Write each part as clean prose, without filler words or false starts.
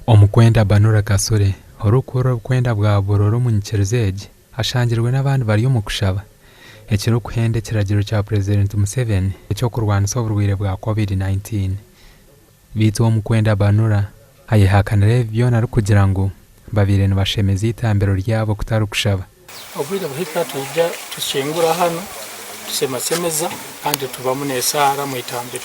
Omukwenda Banura Kasule orikukurira obukwenda bwa Burora omu nyikiriza egi ashangirwe n'abandi bari omu kushaba ekirikuhenda ekiragiro kya Purezidenti Museveni eky'okurwanisa oburwaire bwa Covid-19. Beitu omukwenda Banura ayehakanire ebi byona arikugira ngu babaire nibashemeza eitambiro ryabo kutari kushaba. Obwire buhika twija tukingura hanu tusemasemeza kandi tubamu n'esaara mu itambiro.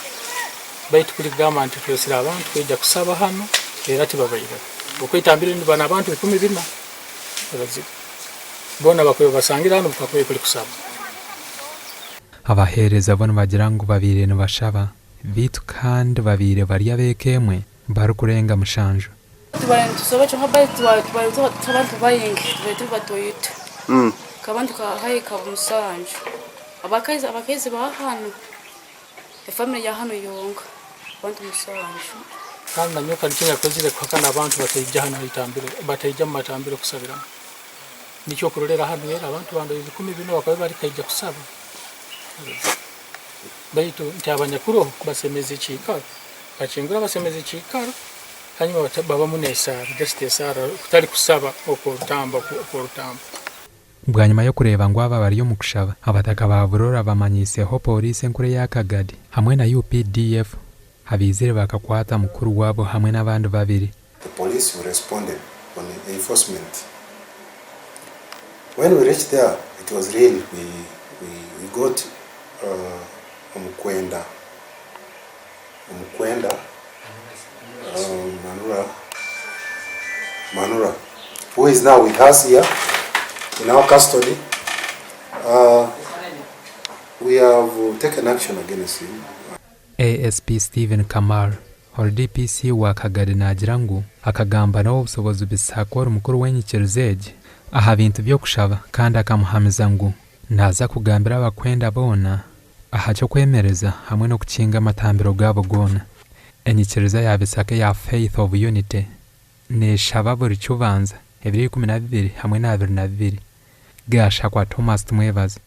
Baitu kuri kugamba nti twesire abantu kwija kusaba hanu era tibabaireho. Okwitambiro niba n'abantu 400 abazigu. Boona bakuba basangire hanu bakakubaire kuri kusaba. Abaheereza bo nibagira ngu babaire nibashaba beitu kandi babaire bari ab'eka emwe barikurenga mushanju. Tubaire nitusaba kyonka baitu tubaire turi abantu baingi, tubaire turi batoito. Abantu haihi nka musanju. Abakazi abakazi ba hanu, efamire ya hanu yonka, abantu musanju. Kandi nanyowe kandi eki nakozire kuhakana abantu bataija hanu haitambiro, bataija mu matambiro kusabiramu. Nikyo okurorera hanu era abantu bandi 400 bakaba bari kaija kusaba. Baitu nti abanyakuroho basemeza ekiikaro, bakingura basemeza ekiikaro, hanyuma babamu n'esaara, just esaara kutari kusaba okw'orutamba okw'orutamba. Bwanyima y'okureeba ngu aba bari omu kushaba, abataka ba Burora bamanyiiseho Pooriisi enkuru eya Kagadi hamwe na UPDF abaizire bakakwata mukuru waabo hamwe n'abandi babiri. The police who responded on enforcement. When we reached there, it was real. We, we, we got Omukwenda, Omukwenda, Manura, Manura, who is now with us here in our custody. We have taken action against him. ASP Stephen Kamar, ori DPC wa Kagadi naagira ngu akagamba n'ow'obushobozi Bisakwa ori mukuru w'enyikiriza egi aha bintu by'okushaba kandi akamuhamiza ngu naaza kugambira abakwenda boona aha ky'okwemereza hamwe n'okukinga amatambiro gaabo goona. Enyikiriza ya Bisaka eya Faith of Unity neeshaba buri ky'obanza ebiro 12 hamwe na 22. Gashakwa Thomas Tumwebaze.